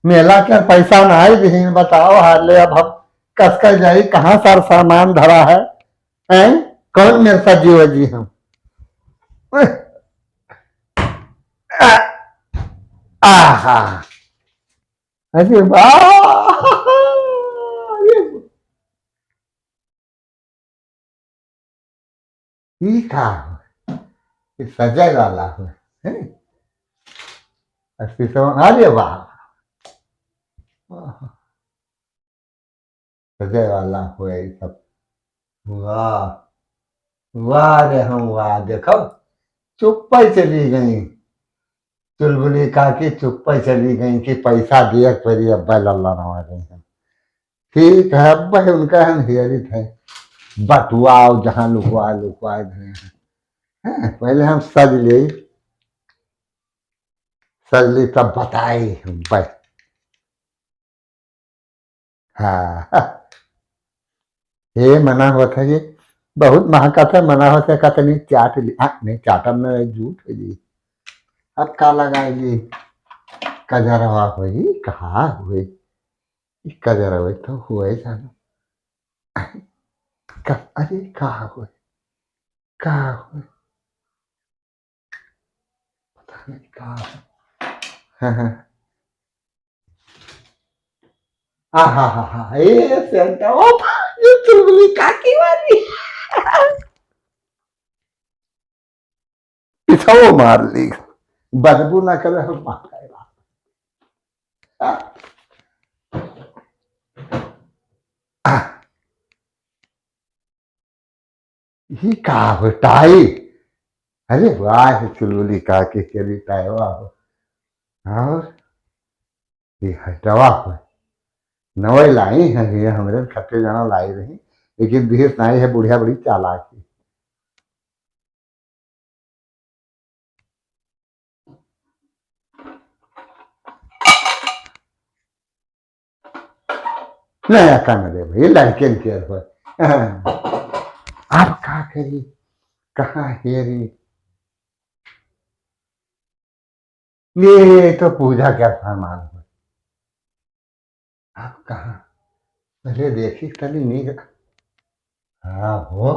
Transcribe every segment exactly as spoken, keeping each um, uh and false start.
मेला के पैसा नाहीं दिहिन, बताओ, हाले अब हम कस कर जाई, कहाँ सार सामान धरा है, हैं? कौन मेरे साथ जीवा जी हम? आ, आहा, अरे वाह, ई का हो? ई सजय वाला हो, हैं? अस्सी सौ, अरे वाह, वाह। सजय वाला हो ई सब। वाह, वाह रे हम वाह। देखो, चुप्पे चली गई, चुलबुली काकी चुप्पे चली गई कि पैसा दिया के परी, अब्बे लल्ला नवा गई हम। ठीक है, अब्बे उनका हम हेरित है, बटुआओ जहाँ लुकवा लुकवा दे हैं। हाँ, पहले हम सज ले, सज ले तब बताए हम भाई। हाँ, ये मना होत है, ये बहुत महकत है, मना होत है, कहते नहीं चाट ली, हाँ, नहीं चाटब ना, झूठ हो जी। अब का लगाई जी? कजरवा होई, कहा होई? ई कजरवा तो होए जानो। का, अरे का होए? का होए? पता नहीं का होए। हाँ, हाँ। आहा हा हा, ए सेंटा, ओ, ये चुलबुली काकी वाली। पिछाओ मार ली, बदबू ना करे, हम मार खाए। आ, आ, ई का हो, टाई? अरे वाह, चुलबुली काकी के लिए टाई, वाह। और ये हटवा हो, नवई लाई है, ये हमरे खट्टे जाना लाई रही, लेकिन बिहेस नाई है, बुढ़िया बड़ी चालाक है। नहीं, अक्का न दे भाई, लड़कियन के हो। अब का करी, कहाँ हेरी? ये तो पूजा के सामान हो। अब कहाँ? पहले देखी तनी नीक। हाँ हो,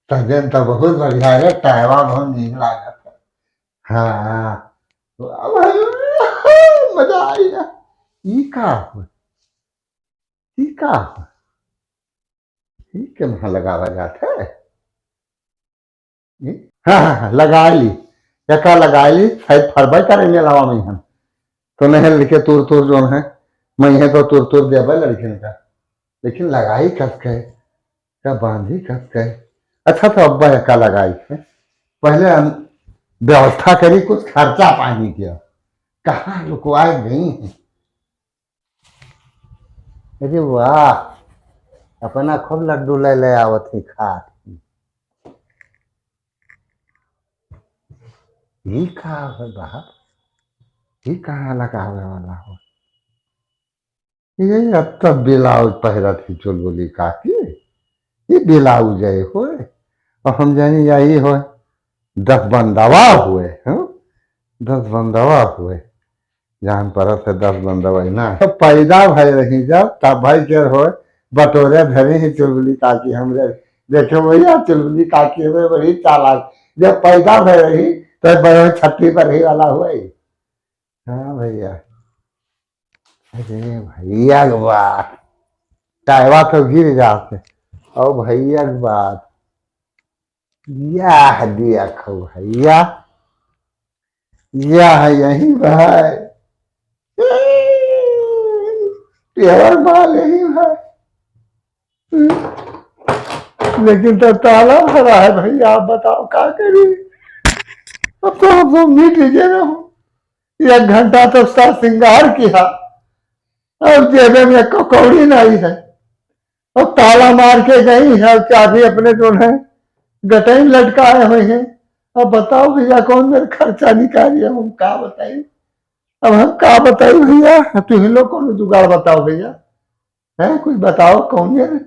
सजन तो बहुत बढ़िया है, टायवा बहुत नीक लागत है। हाँ, वाह भाई, मजा आई ना। ई का हो? ई का हो? ई के वहाँ लगावा जात है? ई? हाँ, हाँ, हाँ, लगा ली। एका लगा ली, शायद फरबे करे मेलावा में हम। तो नहीं लड़के तूर तूर जोन है, मैं यह तो तूर तूर देबे लड़किन का। लेकिन लगाई कस के, का बांधी कस के। अच्छा, तो अब्बा एका लगाई है। पहले हम व्यवस्था करी कुछ खर्चा पानी के। कहाँ लुकवाए गई हैं? अरे वाह, अपना खूब लड्डू ले ले आवत ही खात। ई का है बाप? ई कहाँ लगावे वाला हो? ये अब तो ब्लाउज पहिरत ही चुलबुली काकी। ये ब्लाउज है होए। और हम जानी यही होए। दस बंदवा हुए, हाँ? दस बंदवा हुए। जान परत है दस बंदवा ही ना। तो पैदा भय रही जब, तब भाई के होए, बटोरे धरे ही चुलबुली काकी हमरे। देखो भैया, चुलबुली काकी हमरे बड़ी चालाक। जब पैदा भय रही, तो बड़े छट्टी पर ही वाला हुए। हाँ भैया। अरे भैया के बात, टायवा तो गिर जाते। और भैया के बात, यह दिया खो भैया, यह यही भाई, तेवर माल यही भाई। लेकिन तो ताला भरा है भैया, आप बताओ का करी? अब तो हम सब मिट ही गए ना। एक घंटा तो साज श्रृंगार किया, अब जेबे में एक कौड़ी नहीं है। अब ताला मार के गई है, अब चाबी अपने जो है गटई में लटकाए हुए हैं। अब बताओ भैया, कौन मेरा खर्चा निकाली? अब हम का बताई, अब हम का बताई भैया? तुम ही लोग कौन जुगाड़ बताओ भैया, हैं? कुछ बताओ कौन मेरे